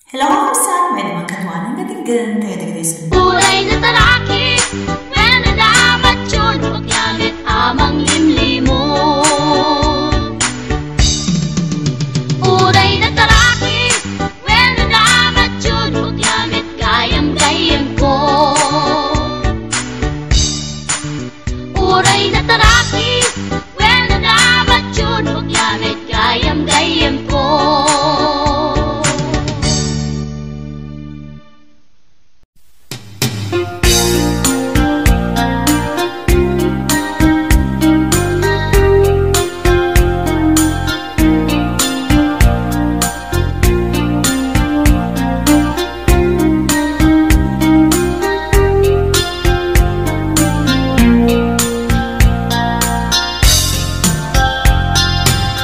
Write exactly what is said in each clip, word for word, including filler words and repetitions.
Hello, kakabsat! Mayat man kaduanan nga denggen tayo dagiti sun-. Uray nataraki, wen nadamagyo, no agyaman a manglimlimo. Uray nataraki, wen nadamagyo, no agyaman gayam-gayamko. Uray nataraki, wen nadamagyo, no agyaman gayam-gayamko.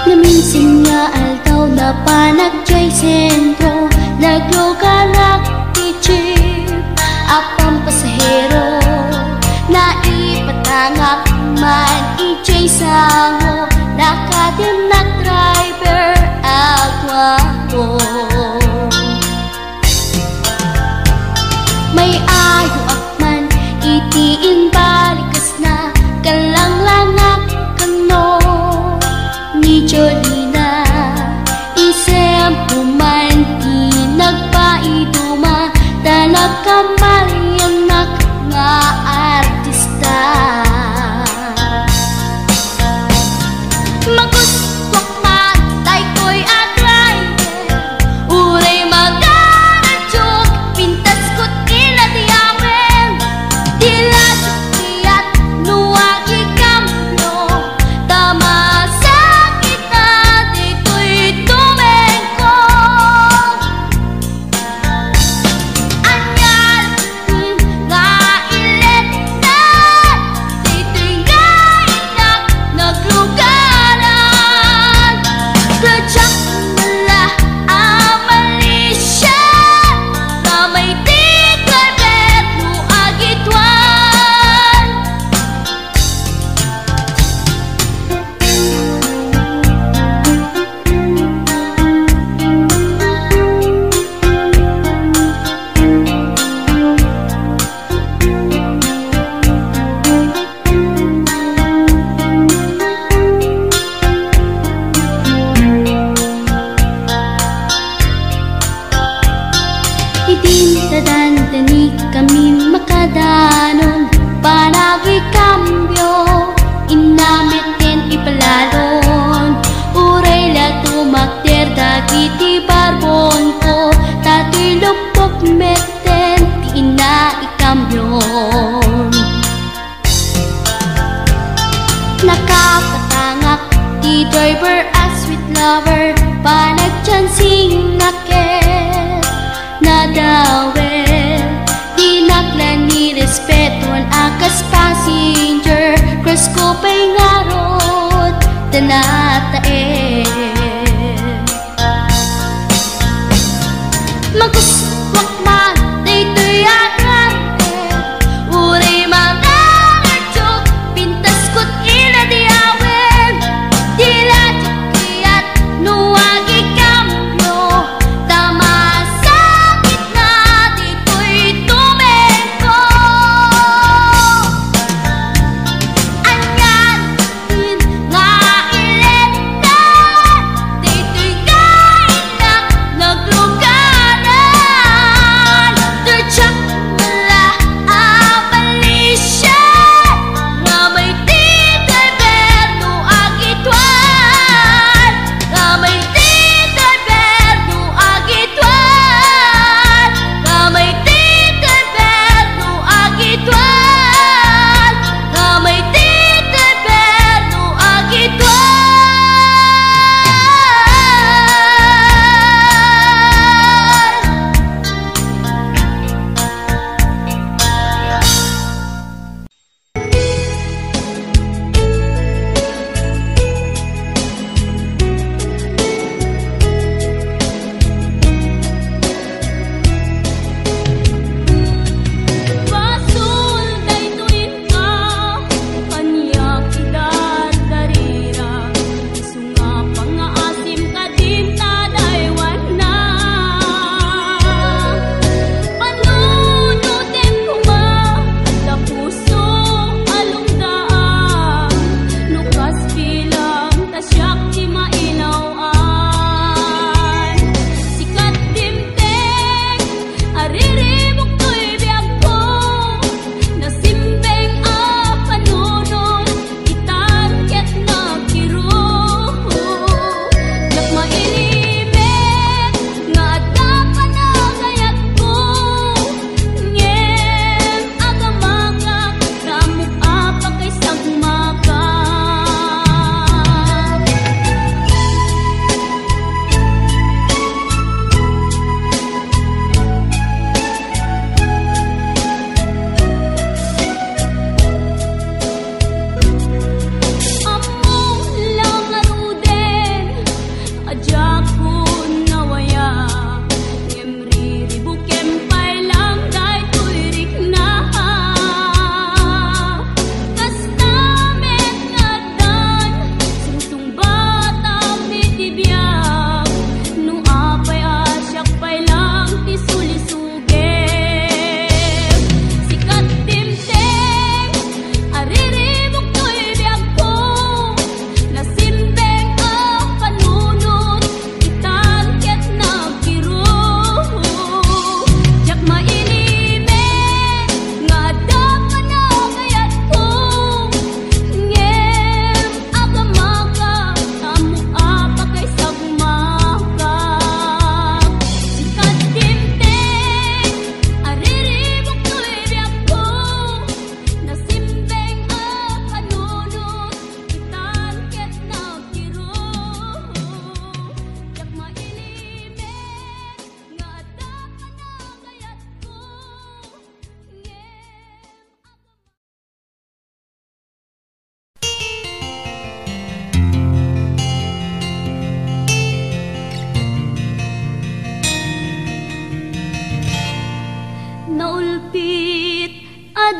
Naminsan nga aldaw, napanak jay sentro, naglugarak ti jeep a pampasahero. Naipatangak man ijay sango, nakadinnak driver a guapo. May ayoak man iti imbalikasna, kallanglangak kano ni Jolina. Isempo man ti nagpaiduma, ta nagkamaliannak nga artista. Magustuak man daytoy a driver, uray magaradio, pintasko ti ladiawen. Ti ladiak no agikambio, ta masakit na ditoy tumengko. Ania nga iletna, ditoy nga innak naglugaran. Kadiak la a Malaysia, ta may ti driver no agituan. Idin ta dandanikami makadanon, panagikambio, inna metten ipalalon. Uray la tumakder dagiti barbonko, ta toy luppok metten ti inna ikambion. Nakapatangak ti driver a sweet lover, panagchansingak ket nadawel. Dinak la nirespetuan a kas passenger, crush ko pay ngarud ta nataer. Magustuak man daytoy a driver, uray mangaradiok, pintasko ti ladiawen. Di la diak kayat no agikambio, ta masakit na ditoy tumengko. Ania nga iletna, ditoy nga innak naglugaran.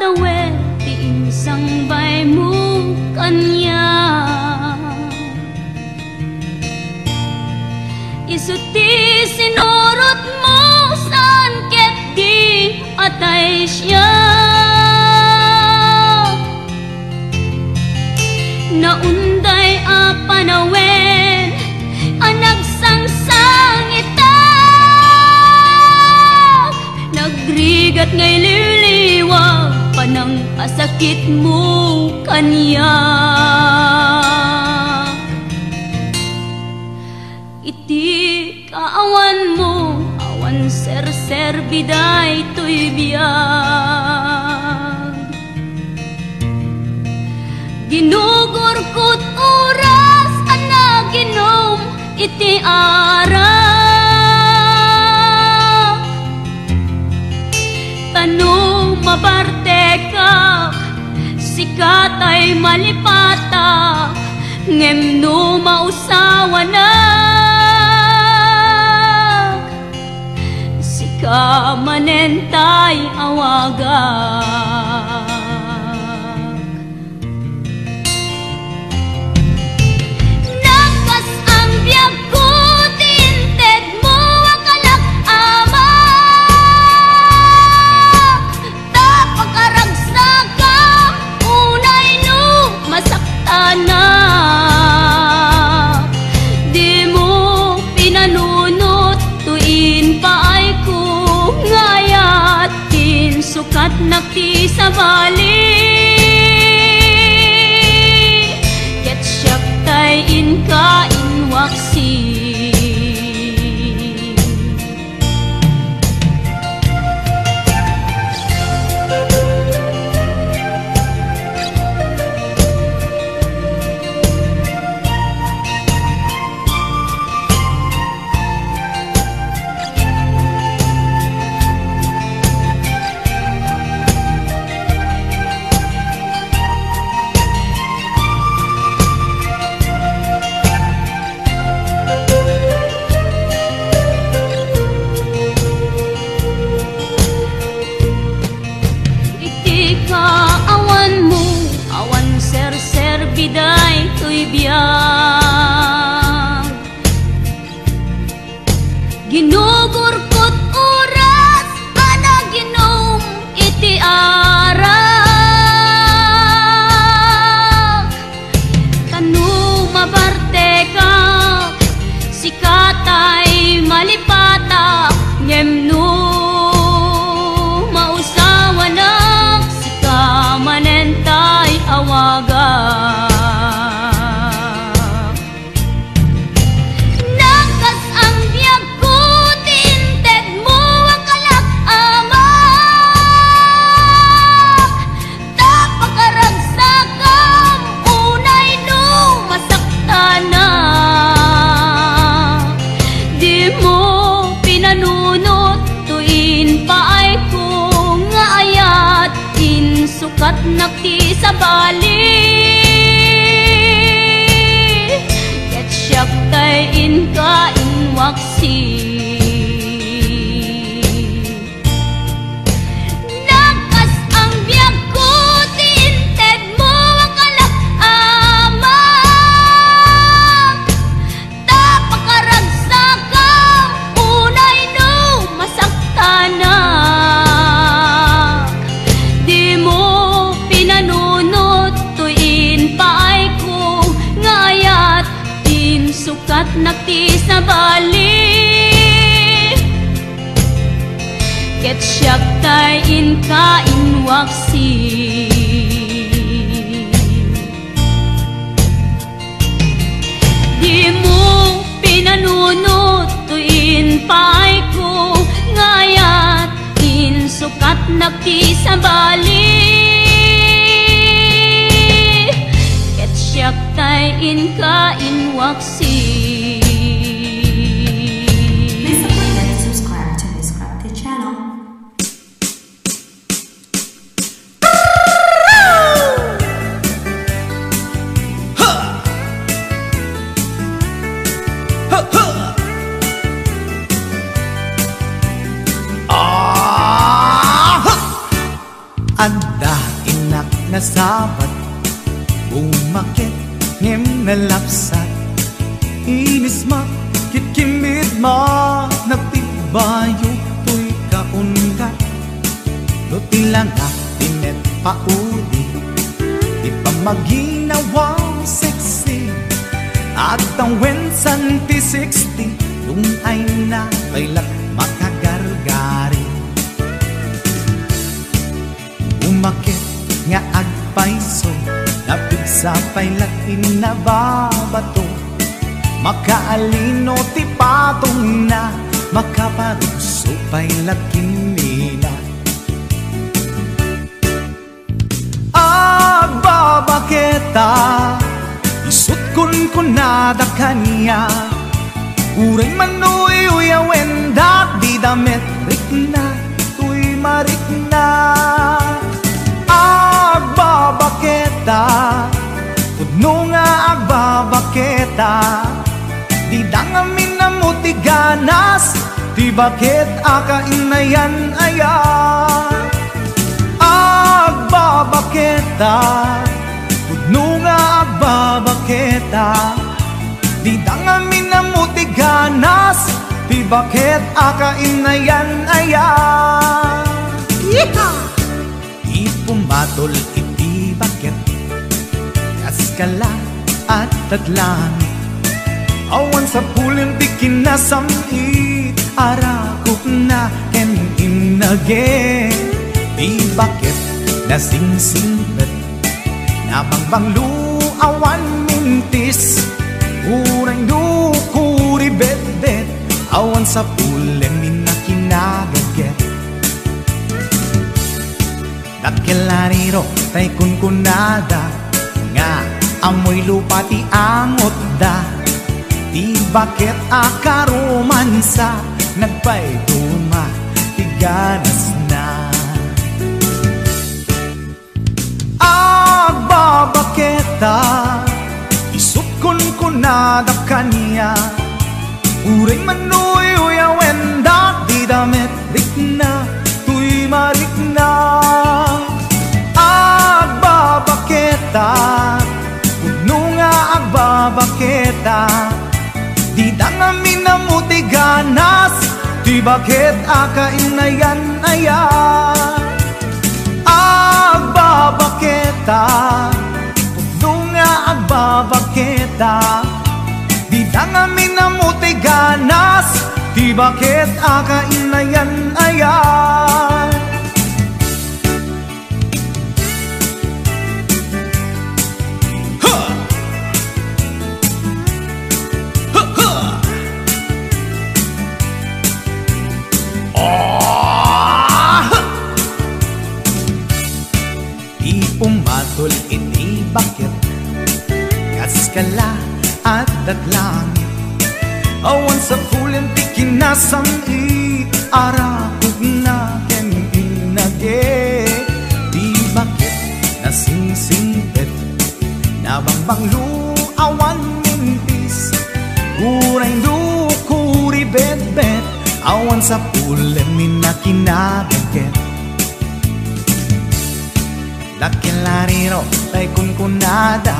Wen ti insangbaymo kaniak. Isu ti sinurotmo saan ket di atay siak. Naunday a panawen a nagsangsangitak. Nagrigat nga ililiwag panangpasakitmo kaniak. Iti kaawanmo, awan serserbi daytoy biag. Ginugurkot oras a naginom iti arak. Ta no mabartekak, sika tay malipatak, ngem no mausawanak, sika manen tay awagak. Nakas-ang biagko ti intedmo a kalak, Ama. Ta pakaragsakam unay no masaktanak. Dimo pinanunot toy impaayko nga ayat. Insukatnak ti sabali, ket siak tay inka inwaksi. Iti kaawanmo, awan serserbi daytoy biag. Ginugurkot oras a naginom iti arak. Ta no mabartekak, sika tay malipatak, ngem no mausawanak, sika manen tay awagak. Nakas-ang biagko ti intedmo a kalak, Ama. Ta pakaragsakam unay no masaktanak. Dimo pinanunot toy impaayko nga ayat. Insukatnak ti sabali, ket siak tay inka inwaksi. Nakas-ang biagko ti intedmo a kalak, Ama. Ta pakaragsakam unay no masaktanak. Dimo pinanunot toy impaayko nga ayat. Insukatnak ti sabali, ket siak tay inka inwaksi. Dimo pinanunot toy impaayko nga ayat. Insukatnak ti sabali, ket siak tay inka inwaksi. Please support and subscribe to this crafty channel. Abat, bumaket, ngem nalapsat. Inismak, kitkimmit, ma, nagtibayo toy kaunggat. No ti langak ti met paudi, ti pamaginawa sexy. Agtawen san ti sixty, dun ay na pay la't makagargari. Umaket nga agpayso, napigsa pay la't innababato. Makaalino ti patongna, makaparugso pay la't kimmina. Agbabaketa, isut' kunkunada kaniak. Uray manuyuyawen da, dida met rikna toy marikna. Agbabaketa, pudno nga agbabaketa, dida ngamin ammo ti ganas ti baket a kainayan-ayan. Agbabaketa, pudno nga agbabaketa, dida ngamin ammo ti ganas ti baket a kainayan-ayan. Yeehaw! Ti pumatol iti baket, kas kala, adda't langit. Awan sapulen ti kinasam-it, arakupna ken innage. Ti baket nasingsingpet, nabangbanglo, awan mintis. Uray no kuribetbet, awan sapulen ti kinagaget. Dakkel a riro tay kunkunada nga ammoy lupa ti angotda. Ti baket a karomansa, nagpayduma ti ganasna. Agbabaketa, isut' kunkunada kaniak. Uray manuyuyawen da, dida met rikna toy marikna. Agbabaketa, pudno nga agbabaketa, dida ngamin ammo ti ganas ti baket a kainayan-ayan. Agbabaketa, pudno nga agbabaketa, dida ngamin ammo ti ganas ti baket a kainayan-ayan. Ha! Ha, ha! Ah, ha! Ti pumatol iti baket, kas kala, adda't langit. Awan sapulen ti kinasam-it, arakupna ken innage. Ti baket nasingsingpet, nabangbanglo, awan mintis. Uray no kuribetbet, awan sapulen ti kinagaget. Dakkel a riro tay kunkunada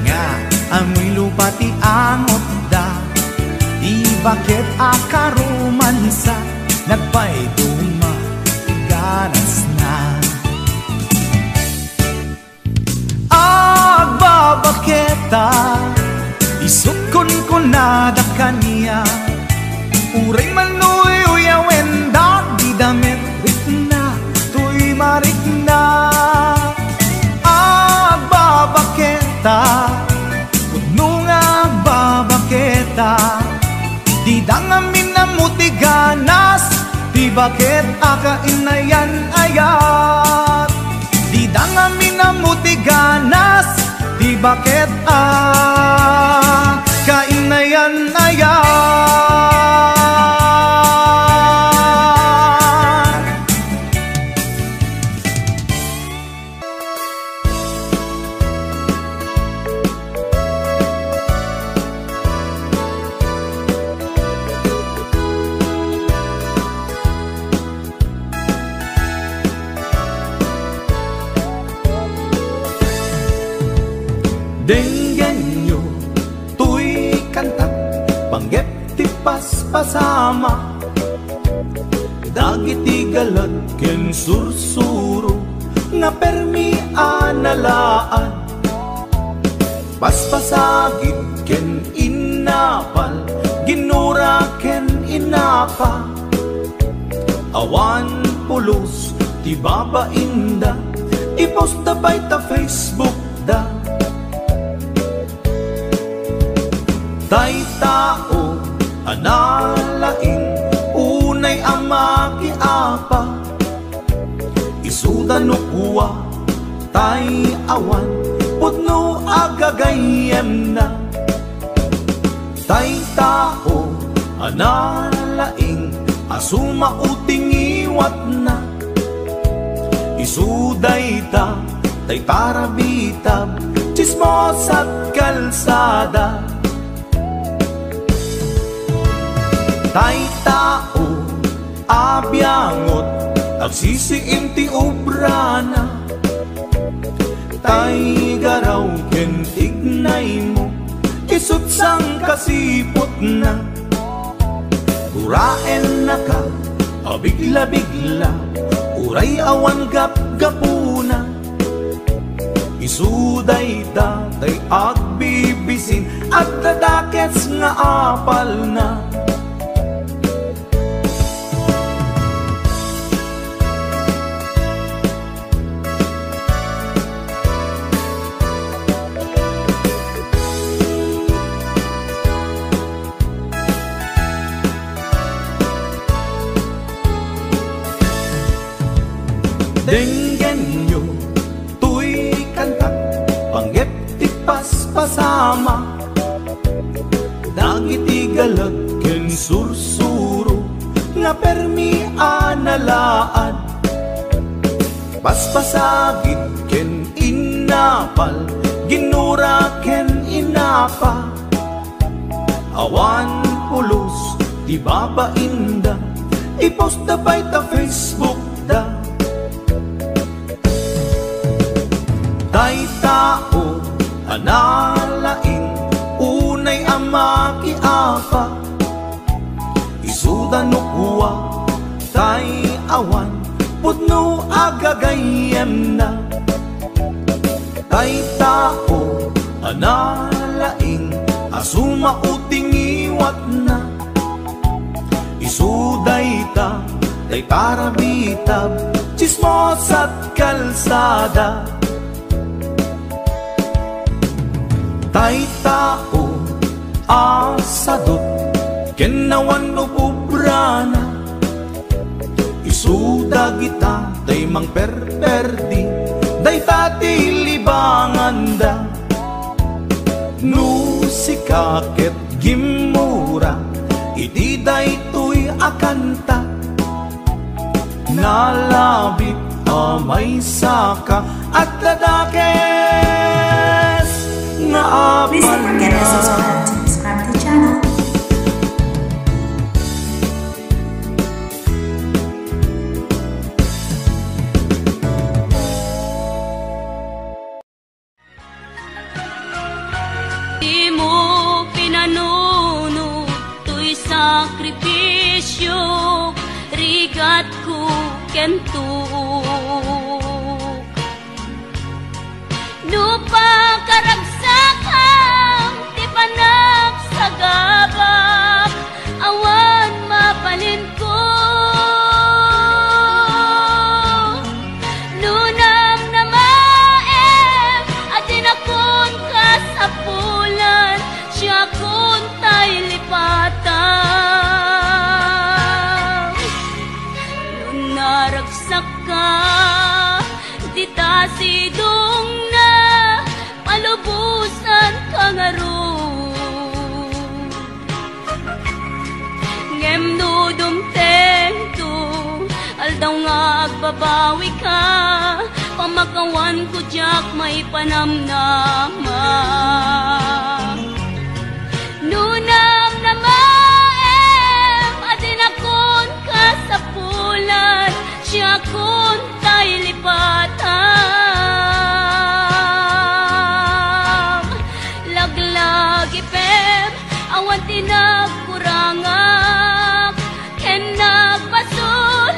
nga ammoy lupa ti angotda. Ti baket a karomansa, nagpayduma ti ganasna. Agbabaketa, isut' kunkunada kaniak. Uray manuyuyawen da, dida met rikna toy marikna. Agbabaketa, pudno nga agbabaketa, dida ngamin ammo ti ganas ti baket a kainayan-ayan. Dida ngamin ammo ti ganas ti baket a kainayan-ayan. Dagiti galad ken sursuro nga permi a nalaad, paspasagid ken innapal, ginura ken inapa. Awan pulos ti babainda, i-posta pay ta Facebook da. Tay tao a nalaing, unay a makiapa, isuda no kua, tay awan pudno a gagayyemna. Tay tao a nalaing a sumao ti ngiwatna, isu dayta tay parabitab, tsismosa't kalsada. Tay tao a biangot, agsisiim ti obrana. Tay garaw ken tignaymo, isu't sangkasiputna. Guraennaka a bigla-bigla, uray awan gapgapuna. Isu dayta tay agbibisin, agdadakes nga apalna. Denggenyo toy kanta, panggep ti paspasama. Dagiti galad ken sursuro nga permi a nalaad, paspasagid ken innapal, ginura ken inapa. Awan pulos ti babainda, i-posta pay ta Facebook da. Tay tao a nalaing, unay a makiapa, isuda no kua, tay awan pudno a gagayyemna. Tay tao a nalaing a sumao ti ngiwatna, isu dayta tay parabitab, tsismosa't kalsada. Tay tao a sadut ken awan ububrana, isu dagita tay mangperperdi, dayta ti libanganda. No sika ket gimmura iti daytoy a kanta, nalabit a maysaka, agdadakes nga apalna. Please don't forget to subscribe to this channel. Dimo pinanunot toy sakripisiok, rigatko ken tuok. No pakaragsakam ti panagsagabak, awan mabalinko. No namnamaem a dinakon kasapulan, siakon tay lipatam. No naragsakka, dita sidongna, palubosanka ngarud. Ngem no dumtengto, aldaw nga agbabawika, pamakawanko diak maipanamnama. No namnamaem a dinakon kasapulan, siakon tay lipatam. Laglagipem, awan ti nagkurangak, ken nagbasol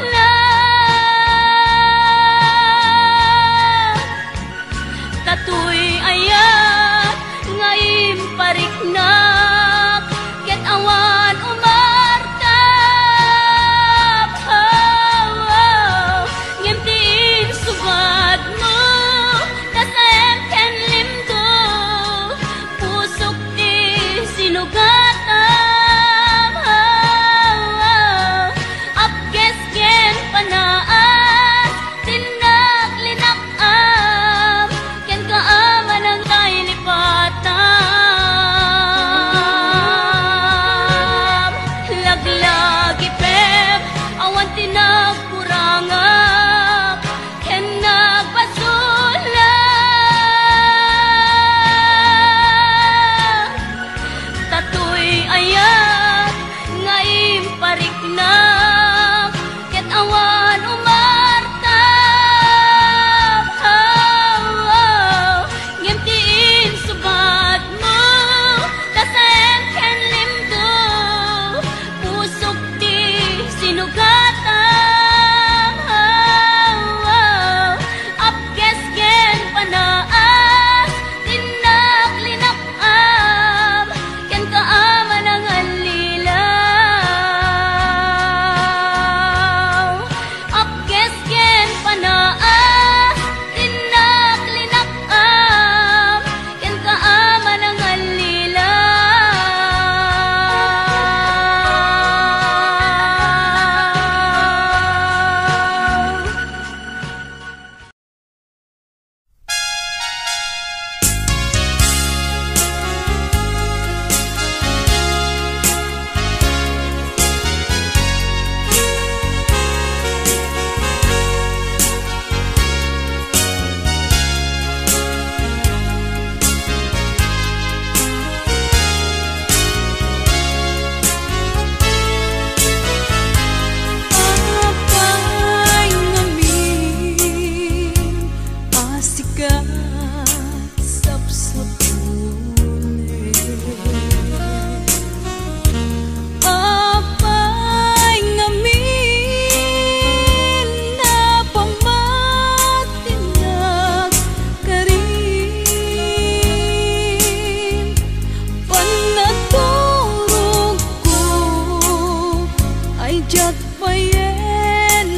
Ayen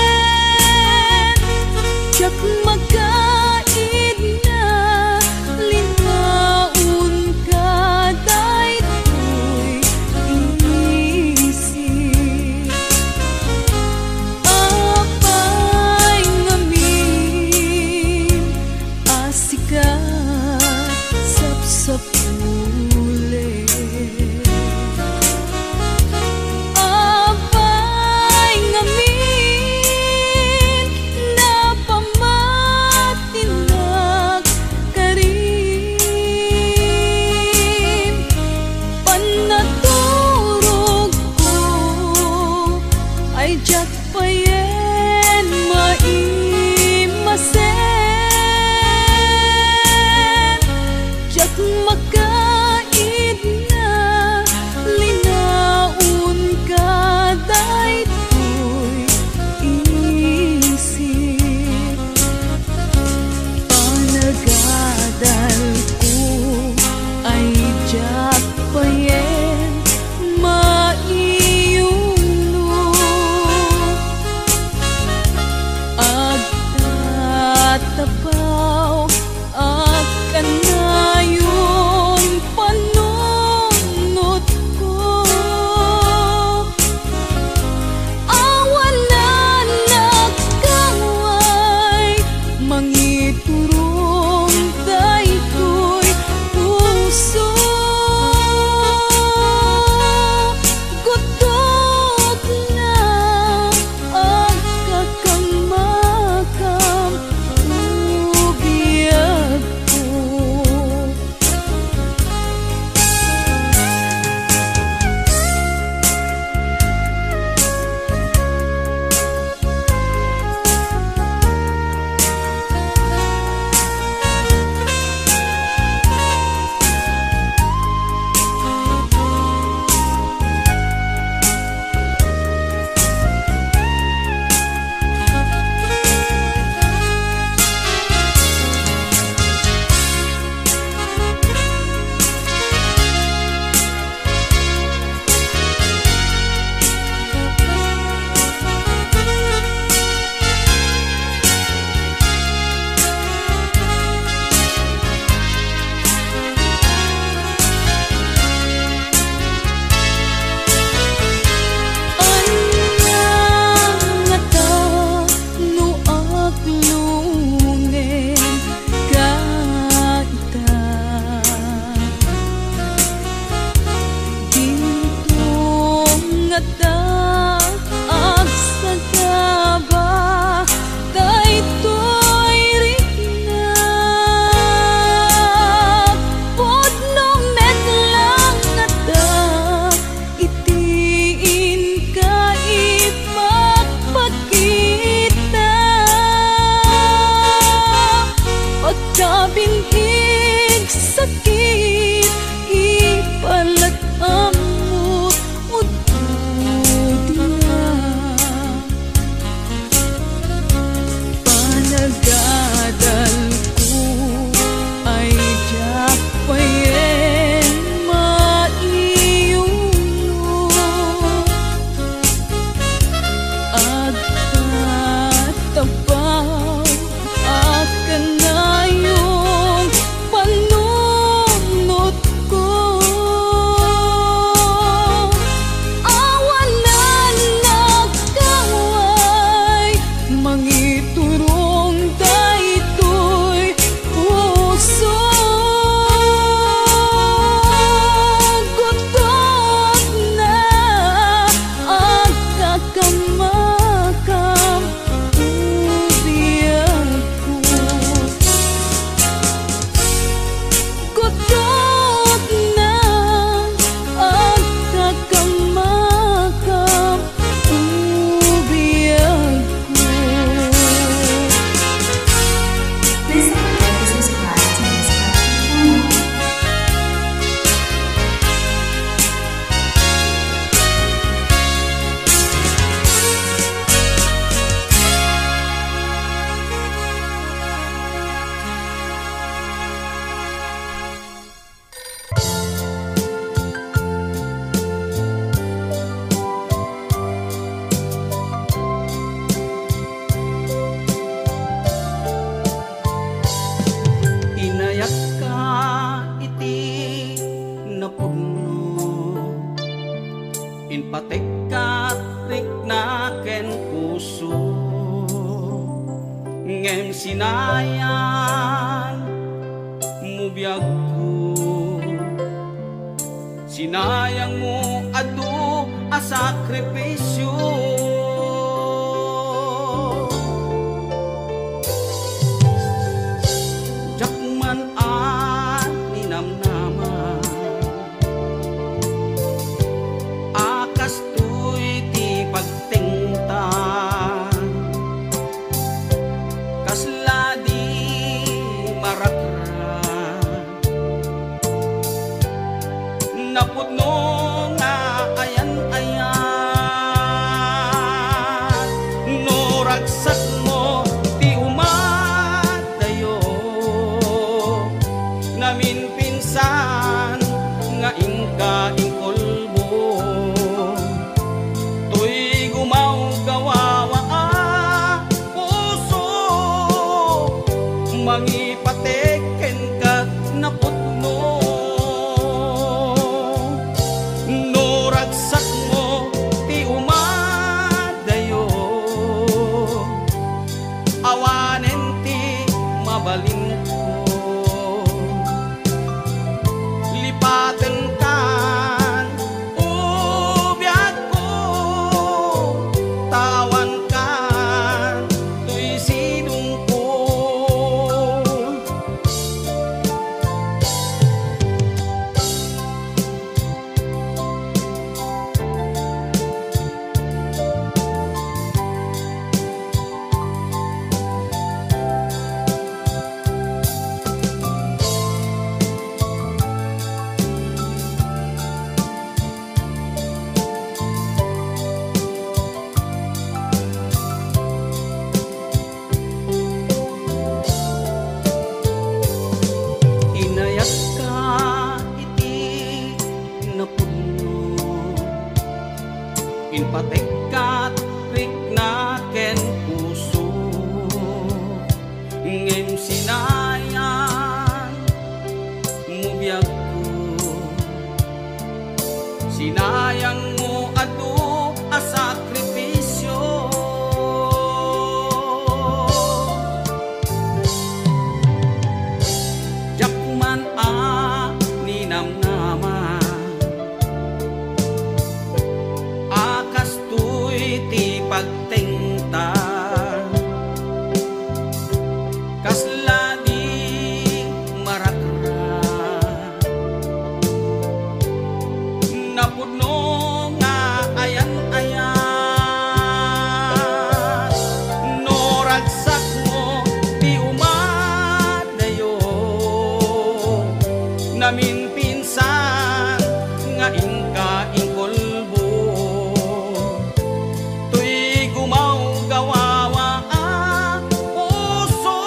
maimasen, diak makaidna, linaonka daytoy isip. Apay ngamin a sika sapsap- ulit. Apay ngamin napamatinak karin? Panaturogko ay diak payen maimasen, diak makaidna, linaonka daytoy isip. Panagadalko ay diak payen maiyuno. Agtatapaw a kanayon panunotko. Awan a nagkaway mangiturong daytoy puso. Gutotna, agkakammakam, ugiagko. Ania ngata no aglungen ka ita? Dinto ngata agsagaba daytoy riknak. Pudno met lang ngata iti inka ipakpakita. Pagkabin-ig sakit, ipalag ammot, udto Inpategkat rikna ken puso, ngem sinayang mo biagko. Sinayang mo adu a sakripisio. Diak man a ninamnama a kastoy ti pagtengta. Kasla di marakra. Napudno nga ayan-ayat no ragsakmo ti umadayo. Naminpinsan nga inka inkulbo. Toy gumawgawawa a puso, mangipatek kenka napudno. No ragsakmo ti umadayo, awanen ti mabalinko. Lipatenkan, o biagko, ta awankan toy sidongko. Inayakka iti napudno, inpategkat rikna ken puso, ngem sinayang mo biagko. Sinayang mo adu a sakripisio. Diak man a ninamnama a kastoy ti pagtengta. Kasla di marakra. Napudno nga ayan-ayat no ragsakmo ti umadayo. Naminpinsan nga inka inkulbo. Toy gumawgawawa a puso,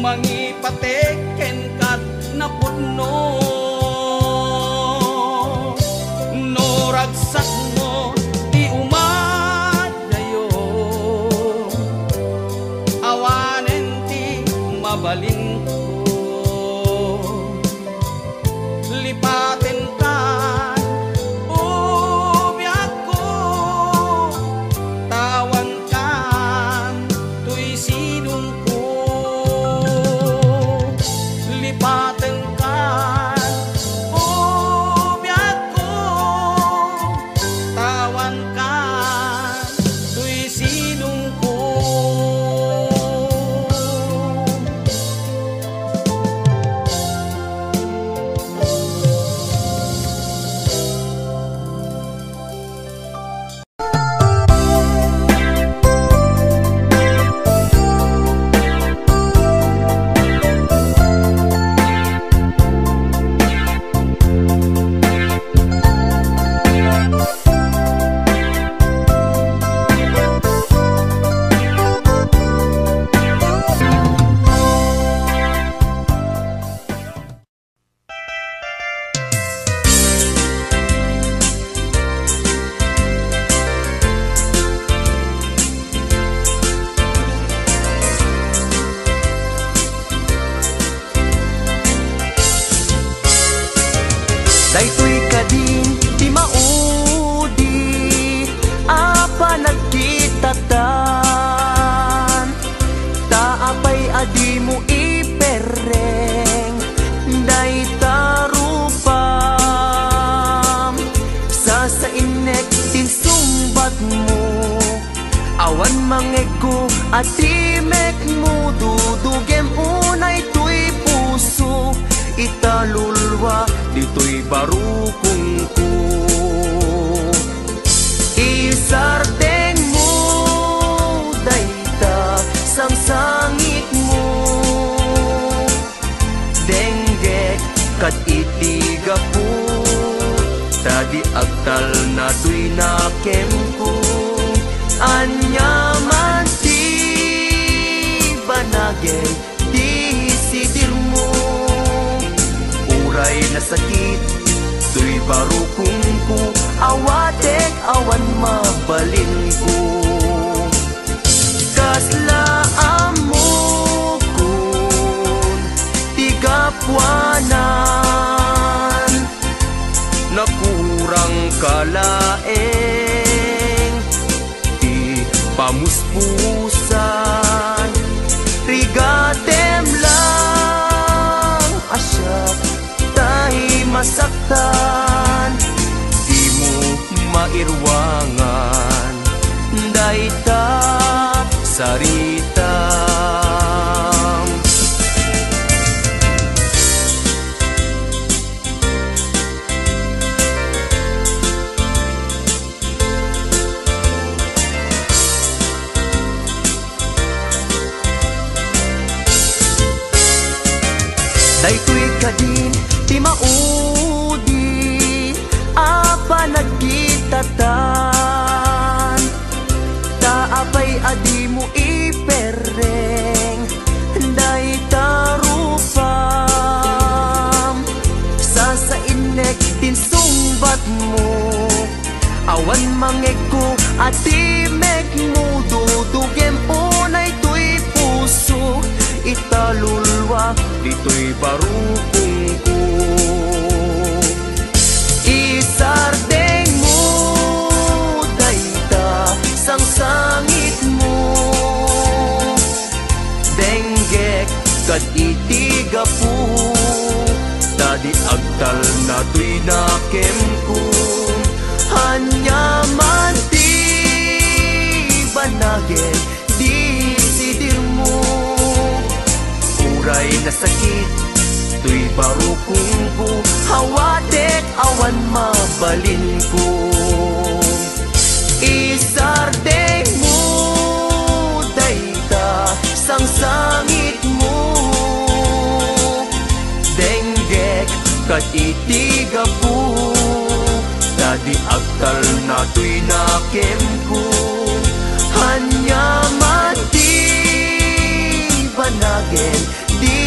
mangipatek kenka napudno. No ragsakmo ti umadayo, awanen ti mabalinko. Lipatenkan, o biagko, ta awankan toy sidongko. Lipatenkan, o biagko, Ko, atimekmo, dudugem unay toy puso, italulwa ditoy barukongko. Isardengmo dayta sangsangitmo. Denggek kad iti gapu, ta di agtalna toy nakemko. Ania man ti banagen ti sidirmo. Uray nasakit toy barukongko, awatek awan mabalinko. Kasla ammokon ti gapuanan, nakurangka laeng ti pamuspusan. Rigatem lang a siak tay masaktan, dimo mairuangan dayta saritam. Daytoy kadin ti maudi a panagkitatan, ta apay a dimo iperreng dayta rupam? Sasainnek ti insungbatmo. Awan mangegko a timekmo, dudugem unay toy puso, italulwa ditoy barukongko. Isardengmo dayta sangsangitmo. Denggek kad iti gapu, ta di agtalna toy nakemko. Ania man ti banagen ti sidirmo. Uray nasakit toy barukongko, awatek awan mabalinko. Isardengmo dayta sangsangitmo. Denggek kad iti gapu, ta di agtalna toy nakemko. Ania man ti banagen ti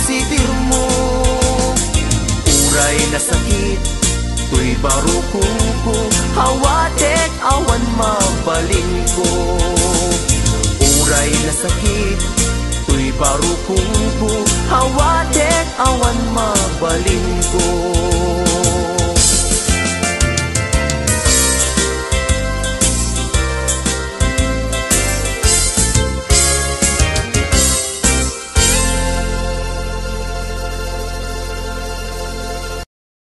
sidirmo. Uray nasakit toy barukongko, awatek awan mabalinko. Uray nasakit toy barukongko, awatek awan mabalinko.